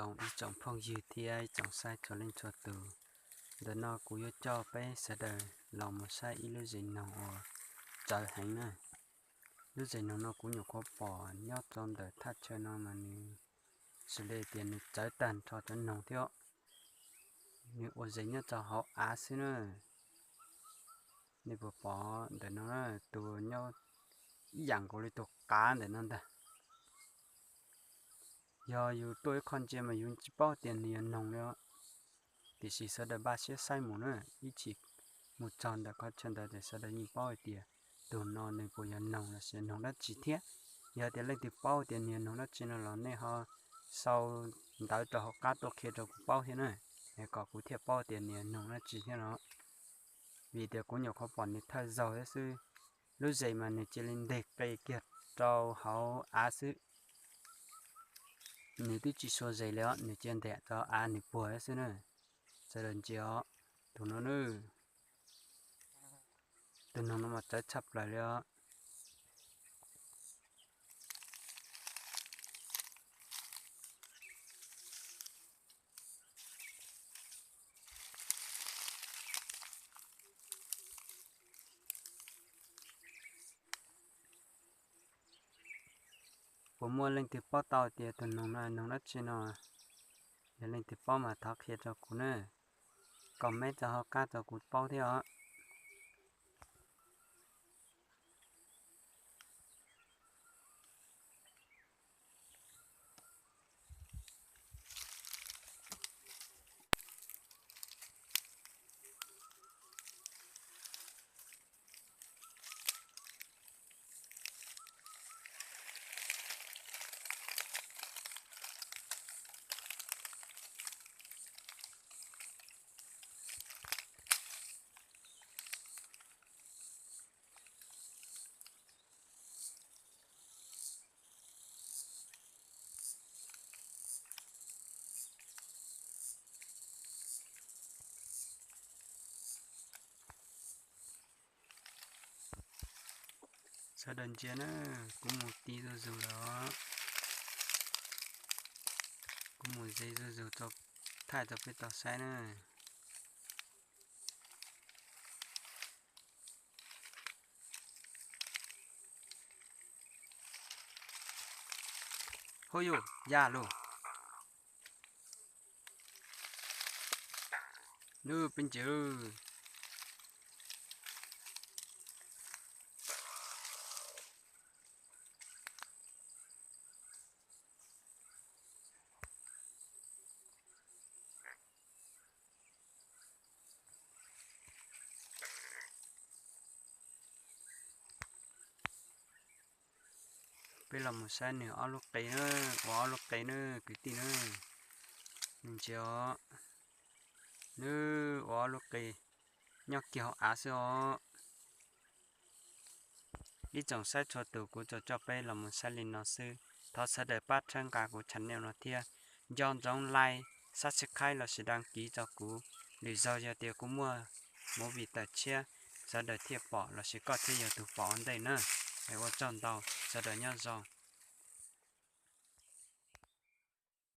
Ib tsoom phooj ywg thiab ib tsoom saib txhua leej txhua tus, ntawm no kuv yuav coj peb sawv daws los mus saib ib lub zes noog uas txawv heev na. Lub zes noog no kuv nyuam qhuav pom nyob rau ntawm thaj chaw no mas nws xws li tias nws txawv tag nrho cov noog thiab. Nws ua zes nyob rau hauv av xwb na. Nej puas pom ntawm no, tus nyob ib yam nkaus li tus qav ntawm no ntag. Yog yus tuaj ib qho ntsia mas yus tsis paub tias nws yog noog li os. Tiam sis sawv daws npaj siab saib mus na, ib chim mus txog ntawm qhov chaw ntawd ces sawv daws yeej paub hais tias tus no nws puas yog noog los sis noog dab tsi thiab. Yog tias leej twg paub tias nws yog noog dab tsi no los nej ho sau ntawv rau hauv qab tuaj qhia rau kuv paub thiab na, es kom kuv thiaj paub tias nws yog noog dab tsi thiab no. Vim tias kuv nyuam qhuav pom nws thawj zaug thiab xwb. Lub zes mas nws cia li nteg qe kiag rau hauv av xwb. Nws twb tsis sua zes li os, nws cia nteg rau av nws puag xwb na. Sawv daws ntsia os, tus no na, tus noog no mas txawv tshaj plaws li os. Puas muaj leej twg paub tau tias tus noog no noog dab tsi no? Yog leej twg paub mas thov qhia rau kuv na, comment rau hauv qab rau kuv paub thiab os. Sawv daws ntsia na, kuv mus ti zuj zus lawm os. Kuv mus ze zuj zus thaij rau peb tau saib na. Huj yuj, ya lauj. Nub peb ntsia lauj. Peb los mus saib nws ob lub qe na, ua ob lub qe na kwv tij na. Nws ntsia os, nws ua ob lub qe nyob kiag hauv av xwb os. Ib tsoom saib txhua tus, kuv tsuas coj peb los mus saib li no xwb. Thov sawv daws pab txhawb nqa kuv channel no thiab, nco ntsoov like, subscribe lossis đăng ký rau kuv. Lwm zaug yog tias kuv muaj movie tawm tshiab, sawv daws thiaj pom lossis koj thiaj yog tus pom ua ntej na. Es ua tsaug ntau, sawv daws nyob zoo.